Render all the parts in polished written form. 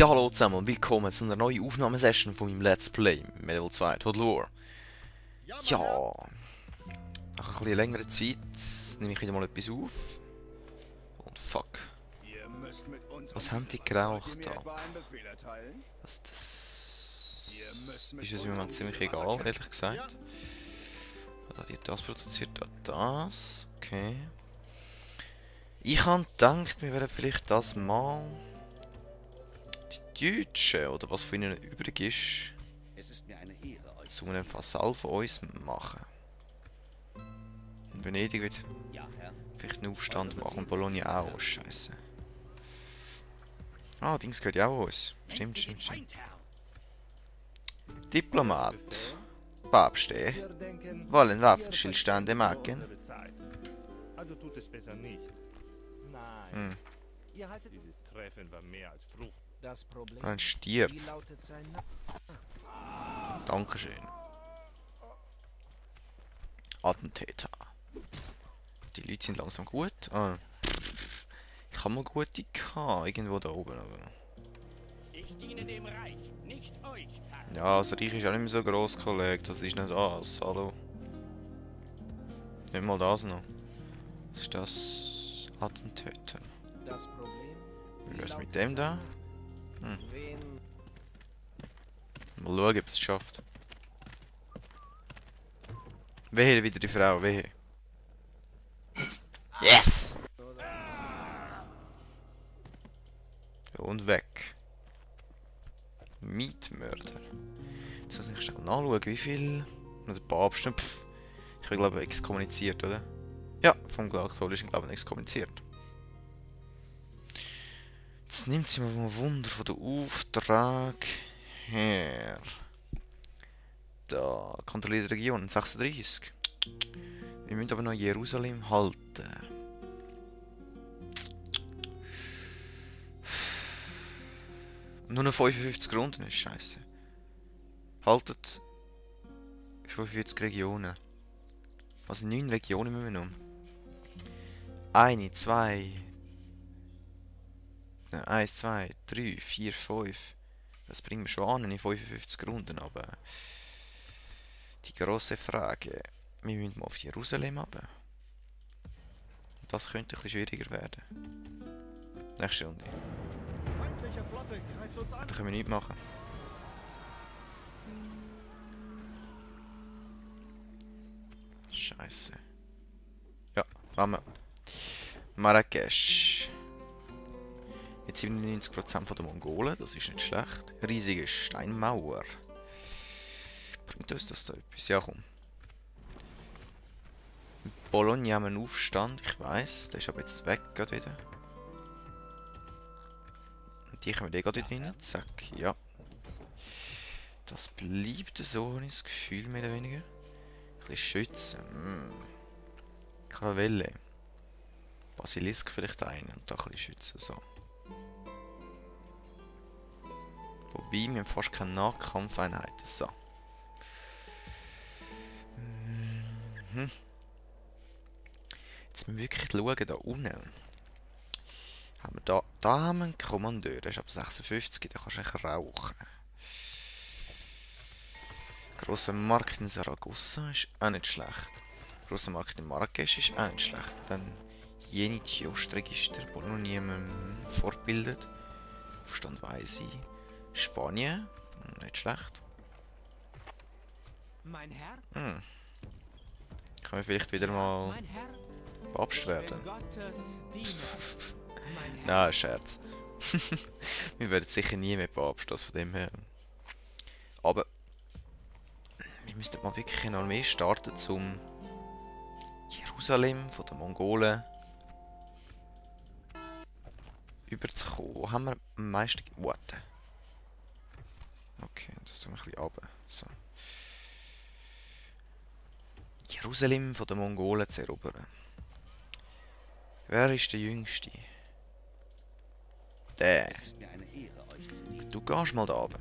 Ja, hallo zusammen und willkommen zu einer neuen Aufnahmesession von meinem Let's Play Medieval 2 Total War. Ja, nach ein bisschen längerer Zeit nehme ich wieder mal etwas auf. Und fuck. Was haben die geraucht da? Das ist uns im Moment ziemlich egal, ehrlich gesagt. Da wird das produziert, das. Okay. Ich habe gedacht, wir werden vielleicht das mal die Deutschen, oder was von ihnen übrig ist, zu einem Vasall von uns machen. Und Venedig wird vielleicht einen Aufstand machen und Bologna auch. Scheiße. Ah, Dings gehört ja auch uns. Stimmt. Diplomat. Papste. Wollen Waffenstillstände machen? Also tut es besser nicht. Nein. Dieses Treffen war mehr als Frucht. Das Problem. Ein Stier. Wie lautet sein Name? Dankeschön. Attentäter. Die Leute sind langsam gut. Ah. Ich habe mal gute gehabt, irgendwo da oben. Aber Ich diene dem Reich, nicht euch, Herr. ja, das Reich ist auch nicht mehr so gross, Kollege. Das ist nicht das. Hallo. Nicht mal das noch. Was ist das? Attentäter. Das Problem. Wie wär's mit dem da? Wen? Mal schauen, ob es schafft. Wehe, wieder die Frau, wehe. Yes! Und weg. Mietmörder. Jetzt muss ich schnell nachschauen, wie viel. Der Papst. Pff. Ich will glaube exkommuniziert, oder? Ja, vom katholischen Glauben exkommuniziert. Jetzt nimmt sie mal ein Wunder von der Auftrag her. Da, kontrollierte Region, 36. Wir müssen aber noch Jerusalem halten. Nur noch 55 Runden ist scheiße. Haltet 45 Regionen. Also 9 Regionen müssen wir noch. 1, 2. 1, 2, 3, 4, 5. Das bringen wir schon an in 55 Runden, aber die grosse Frage, wir müssen mal auf Jerusalem runter. Das könnte ein bisschen schwieriger werden. Nächste Runde. Feindliche Flotte greift uns an. Da können wir nichts machen. Scheiße. Ja, machen wir. Marrakesch. Mit 97% der Mongolen, das ist nicht schlecht. Riesige Steinmauer. Bringt uns das da etwas? Ja, komm. In Bologna haben wir einen Aufstand, ich weiss. Der ist aber jetzt weg, gerade wieder. Und die können wir gerade wieder rein. Zack, ja. Das bleibt so, habe ich das Gefühl, mehr oder weniger. Ein bisschen schützen. Karavelle. Basilisk vielleicht einen und da ein bisschen schützen, so. Wobei, wir haben fast keine Nahkampfeinheiten, so. Jetzt müssen wir wirklich schauen, da unten. Haben wir da haben wir einen Kommandeur, der ist ab 56, der kannst du eigentlich rauchen. Grosser Markt in Saragossa ist auch nicht schlecht. Grosser Markt in Marrakesch ist auch nicht schlecht. Dann Jenit Ostregister, wo noch niemand fortbildet. Aufstand weiss ich. Spanien, nicht schlecht. Mein Herr? Können wir vielleicht wieder mal Mein Herr? Papst werden? Gottes Diener. Mein Herr? Nein, Scherz. Wir werden sicher nie mehr Papst, das von dem her. Aber wir müssten mal wirklich eine Armee starten, zum Jerusalem von den Mongolen überzukommen. Wo haben wir am meisten Worte? Okay, das tun wir ein bisschen runter. So. Jerusalem von den Mongolen zu erobern. Wer ist der Jüngste? Der. Du gehst mal da runter.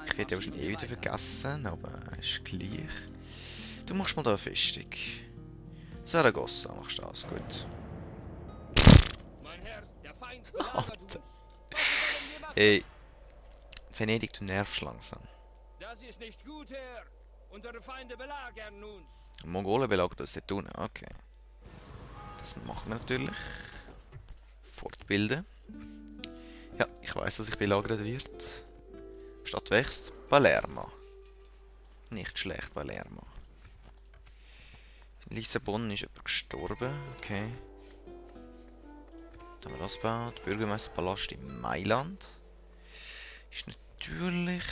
Ich werde ja schon eh wieder vergessen, aber ist gleich. Du machst mal da eine Festung. Saragossa machst du das, gut. Mein Herr, der Feind Alter. Ey. Venedig, du nervst langsam. Das ist nicht gut, Herr. Unsere Feinde belagern uns. Mongolen belagern das dort unten. Okay. Das machen wir natürlich. Fortbilden. Ja, ich weiß, dass ich belagert wird. Stadt wächst. Palermo. Nicht schlecht, Palermo. In Lissabon ist jemand gestorben. Okay. Dann haben wir das gebaut. Bürgermeisterpalast in Mailand. Ist natürlich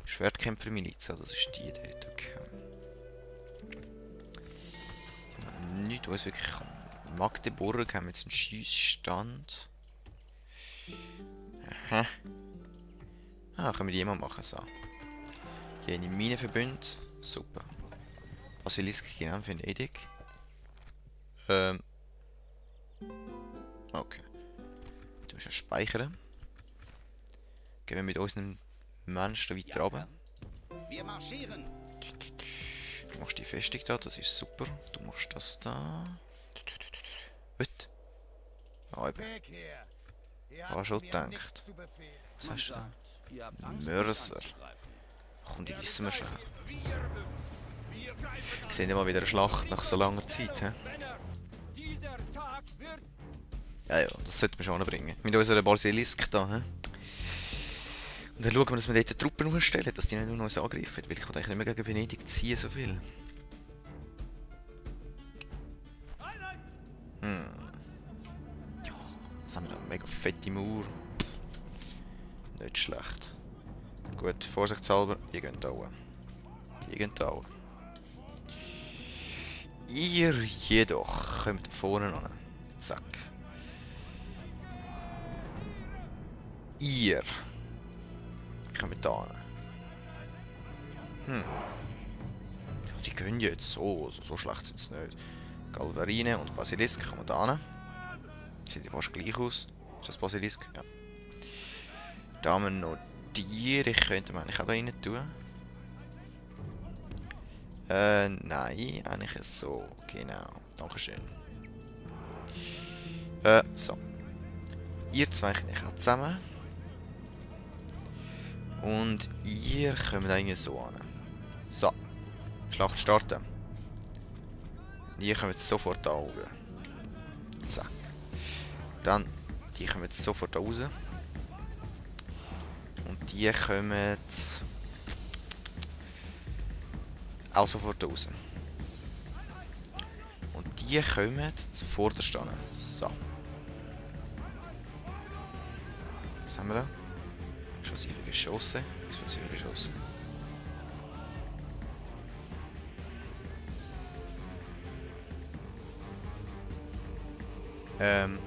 Schwertkämpfermiliz. Das ist die dort. Okay. Nicht, was wirklich kann. Magdeburg haben wir jetzt einen Schiessstand. Aha. Ah, können wir die immer machen, so. Hier in die Minenverbünde. Super. Basilisk genau, Venedig. Okay. Du musst ja speichern. Gehen wir mit unserem Menschen weiter runter. Wir marschieren. Du machst die Festung da, das ist super. Du machst das da. Was? Ah, eben. War schon gedacht. Was hast du da? Mörser. Komm, die wissen wir schon. Wir sehen mal wieder eine Schlacht nach so langer Zeit. He? Ja, das sollten wir schon anbringen. Mit unserer Basilisk da. He? Und dann schauen wir, dass wir dort Truppen aufstellen, dass die nicht nur uns angreifen. Weil ich kann eigentlich nicht mehr gegen Venedig ziehen, so viel. Ja, jetzt haben wir eine mega fette Mauer. Nicht schlecht. Gut, vorsichtshalber, ihr geht da oben. Ihr geht da oben. Ihr jedoch kommt da vorne an. Zack. Ihr kommt da an. Die können jetzt so schlecht sind sie nicht. Galvarine und Basilisk kommen da an. Sieht ja fast gleich aus. Ist das Basilisk? Ja. Da haben wir noch Tiere. Ich könnte man eigentlich auch da rein tun. Nein, eigentlich so. Genau. Dankeschön. So. Ihr zwei könnt auch zusammen. Und ihr kommt eigentlich so an. So. Schlacht starten. Und ihr kommt sofort da oben. Zack. Dann, die kommen jetzt sofort da raus. Und die kommen auch sofort raus. Und die kommen zuvorderst an. So. Was haben wir da? Explosive Geschosse. Explosive Geschosse.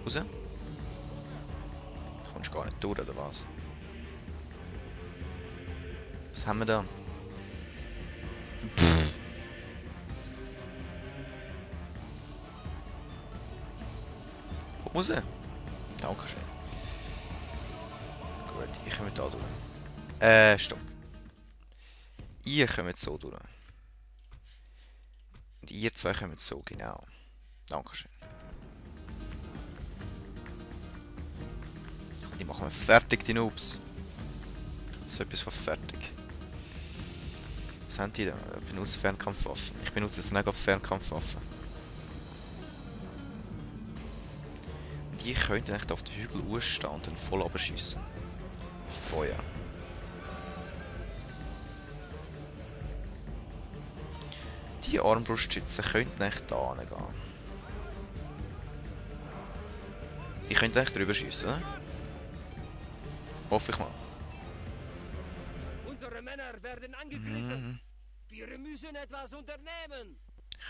Raus. Du kommst gar nicht durch, oder was? Was haben wir da? Pff. Komm raus. Dankeschön. Gut, ich komme da durch. Stopp. Ihr kommt so durch. Und ihr zwei kommt so, genau. Dankeschön. Die machen wir fertig, die Noobs. So etwas von fertig. Was haben die da? Benutzt Fernkampfwaffen. Ich benutze jetzt nicht auf Fernkampfwaffen. Und die könnten echt auf den Hügel ausstehen und dann voll abschiessen. Feuer. Die Armbrustschützen könnten echt da hingehen. Die könnten echt drüber schiessen, oder? Hoffe ich mal. Unsere Männer werden angegriffen. Wir müssen etwas unternehmen.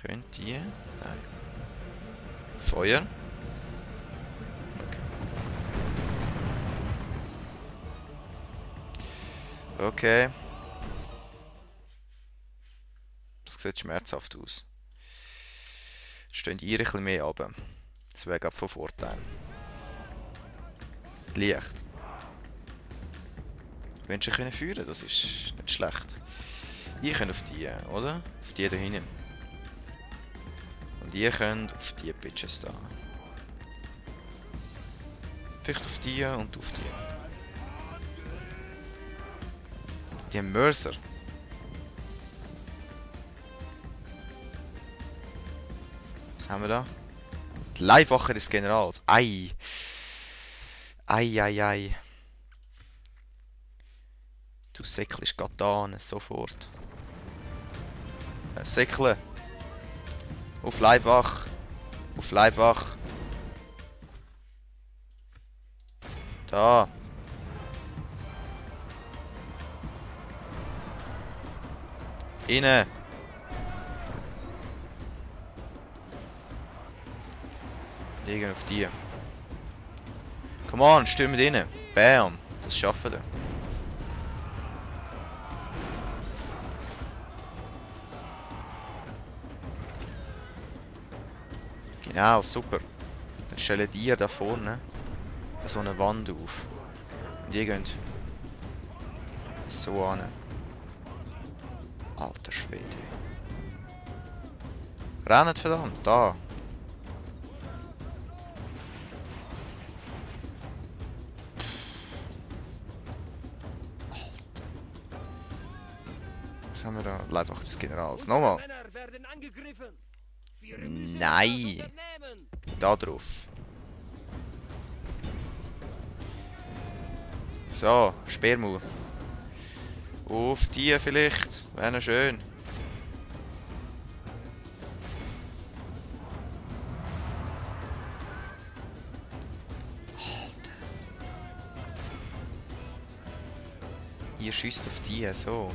Könnt ihr? Nein. Feuer. Okay. Das sieht schmerzhaft aus. Stehen ihr ein bisschen mehr runter. Das wäre von Vorteil. Licht. Wenn sie können führen, das ist nicht schlecht. Ihr könnt auf die, oder? Auf die da hinten. Und ihr könnt auf die Bitches da. Vielleicht auf die und auf die. Die haben Mörser. Was haben wir da? Die Leibwache des Generals. Ei. Ei, ei, ei. Du säckelst Katan sofort. Säckle. Auf Leibwach. Auf Leibwach. Da. Innen. Die gehen auf die. Come on, stürmt rein. Bam. Das schaffen wir. Genau, super. Dann stellen die da vorne so eine Wand auf. Und die gehen so an. Alter Schwede. Rennt verdammt, da. Alter. Was haben wir da? Leibwache des Generals. Nochmal. Männer werden angegriffen. Wir müssen Nein. etwas unternehmen. Da drauf. So, Speermauer. Auf die vielleicht. Wäre noch schön. Alter. Ihr schießt auf die, so.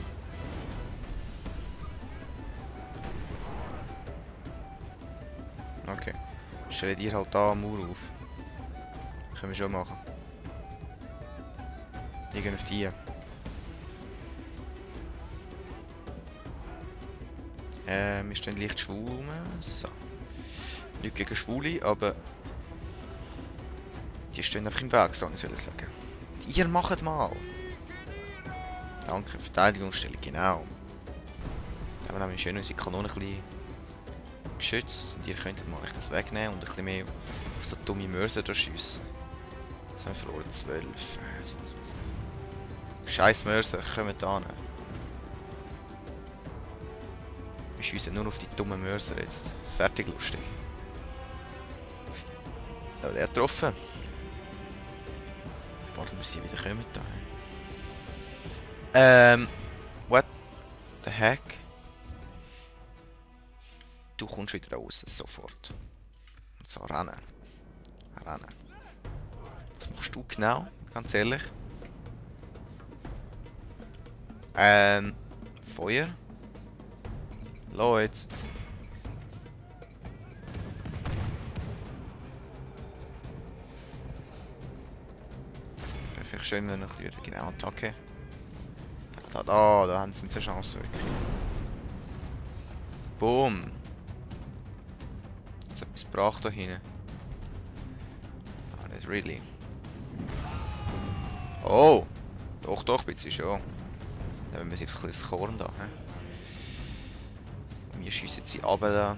Okay. Stell dir halt da am Mauer auf. Können wir schon machen. Die gehen auf die. Wir stehen leicht schwul rum. So. Nicht gegen Schwule, aber die stehen einfach im Weg, so ich soll sagen. Ihr macht mal! Danke, Verteidigungsstellung, genau. Da haben wir nämlich schön unsere Kanone ein bisschen geschützt. Und ihr könntet mal das wegnehmen und ein bisschen mehr auf so dumme Mörser da schiessen. Jetzt haben wir verloren 12. Scheiß Mörser, kommt da hin. Wir schiessen nur auf die dummen Mörser jetzt. Fertig lustig. Ja, der hat getroffen. Warten, bis sie wieder kommen da. What the heck? Du kommst wieder raus, sofort. Und so, rennen. Rennen. Was machst du genau, ganz ehrlich? Feuer? Leute. Vielleicht schön, wenn ich wieder genau attacke. Da haben sie eine Chance wirklich. Boom. Jetzt etwas gebracht da hinten. Ah, nicht really. Oh! Doch, ein bisschen schon. Nehmen wir jetzt ein bisschen das Korn da. He? Wir schiessen sie runter da.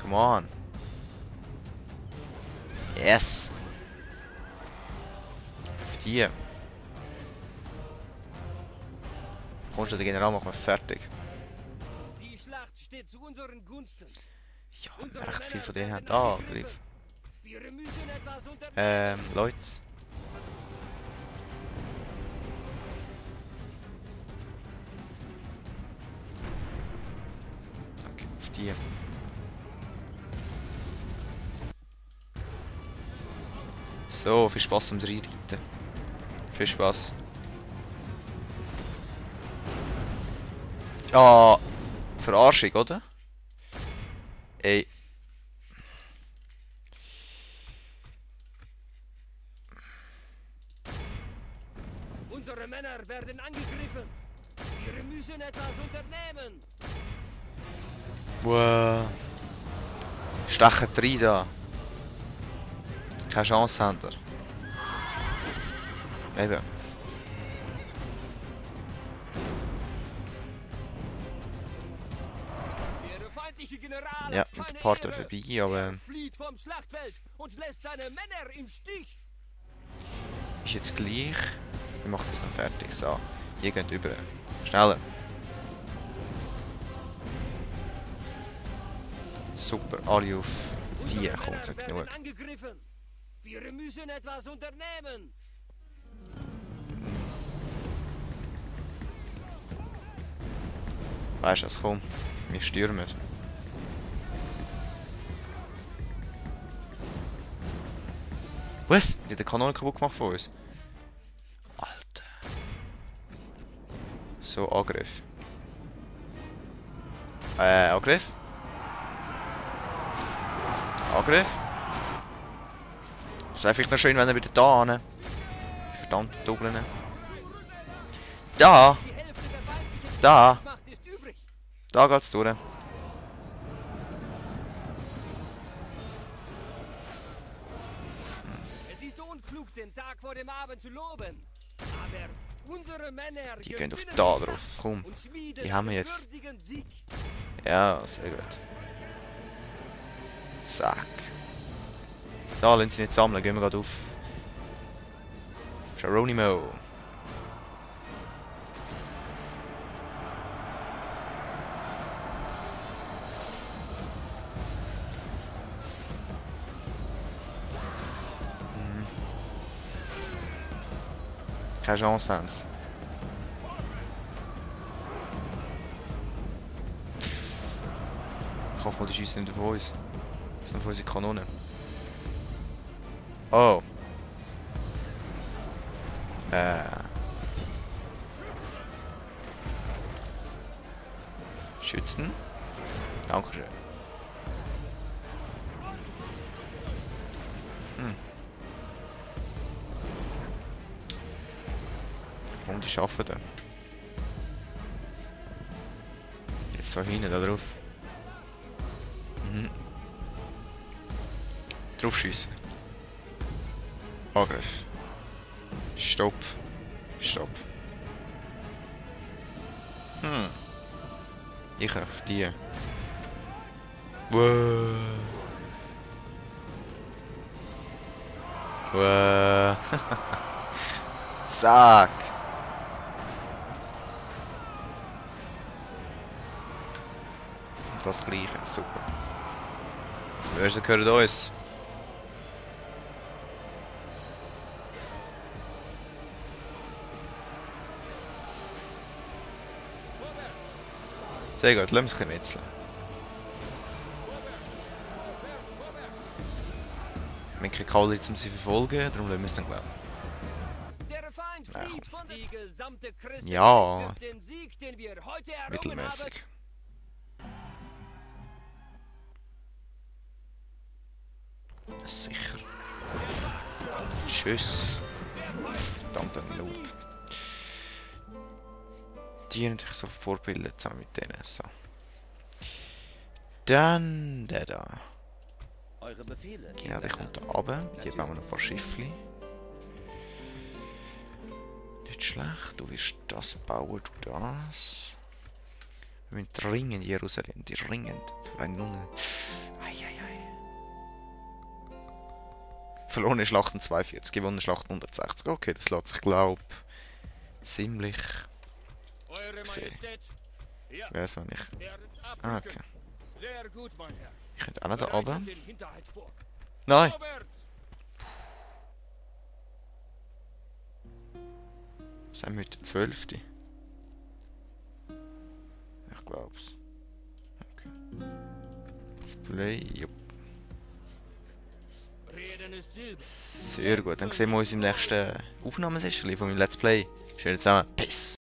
Come on! Yes! Auf die! Kommst du, der General, machen wir fertig. Die Schlacht steht zu unseren Gunsten. Ja, wir recht viel von denen haben da angegriffen. Wir müssen etwas unternehmen. Leute. Okay, auf die. So, viel Spaß am Reinreiten. Viel Spaß. Ja, Verarschung, oder? Ey. Unsere Männer werden angegriffen. Wir müssen etwas unternehmen. Wow. Stechen rein da. Keine Chance haben wir. Eben. Der feindliche General Ja, hat mit der keine Part Ehre. vorbei, aber Er flieht vom Schlachtfeld und lässt seine Männer im Stich. ist jetzt gleich. Wir machen das noch fertig. So, ihr geht über. Schneller. Super, alle auf die kommt es genug. Angegriffen. Wir müssen etwas unternehmen. Weißt du was, komm, wir stürmen. Was? Die hat die Kanone kaputt gemacht von uns. Alter. So, Angriff. Angriff. Angriff. Es wäre vielleicht noch schön, wenn er wieder da hin. Die verdammten Doppeln. Da! Die Hälfte der feindlichen Da! Macht ist übrig. Da geht's durch. Es ist unklug, den Tag vor dem Abend zu loben. Aber unsere Männer Die gehen auf gewinnen da die drauf. Schlacht Komm. und schmieden Die haben wir einen jetzt. würdigen Sieg. Ja, sehr gut. Zack. Da, lassen sie nicht sammeln. Gehen wir gerade auf. Geronimo. Keine Chance haben sie. Ich hoffe mal, die schießen nicht auf uns. Das sind auf unsere Kanonen. Oh. Schützen. Dankeschön. Komm, die schaffen da. Jetzt so hinten da drauf. Drauf schiessen. Angriff. Stopp. Stopp. Ich auf die. Wow. Wow. Zack. Und das gleiche. Super. Wer gehört uns? Sehr gut, lass uns ein bisschen metzeln. Wir haben keine Kavallerie, um sie zu verfolgen, darum lassen wir es dann glauben. Der Feind flieht von die gesamte Christenheit Ja. wird den Sieg, den wir heute errungen Mittelmäßig. Sicher. Tschüss. Verdammter Noob. Die natürlich so vorbildet zusammen mit denen. So. Dann der da. Eure Befehle. Genau, der kommt da runter. Hier bauen wir noch ein paar Schiffli. Nicht schlecht. Du wirst das bauen, du das. Wir müssen dringend Jerusalem. Dringend. Vielleicht nur. Eieiei. Verlorene Schlachten 42, gewonnene Schlachten 160. Okay, das lässt sich, glaube ich, ziemlich Eure sehen. Majestät, ja, Wäre es, wenn ich. werden Ah, abrücken. okay. Sehr gut, mein Herr. Ich könnte auch noch da Bereitet oben. den Hinterhalt vor. Nein! Vorwärts! Sind wir heute 12. Ich glaub's. Okay. Display, jupp. Reden ist Silber. Sehr gut, dann sehen wir uns im nächsten Aufnahmesession von meinem Let's Play. Schön zusammen. Peace!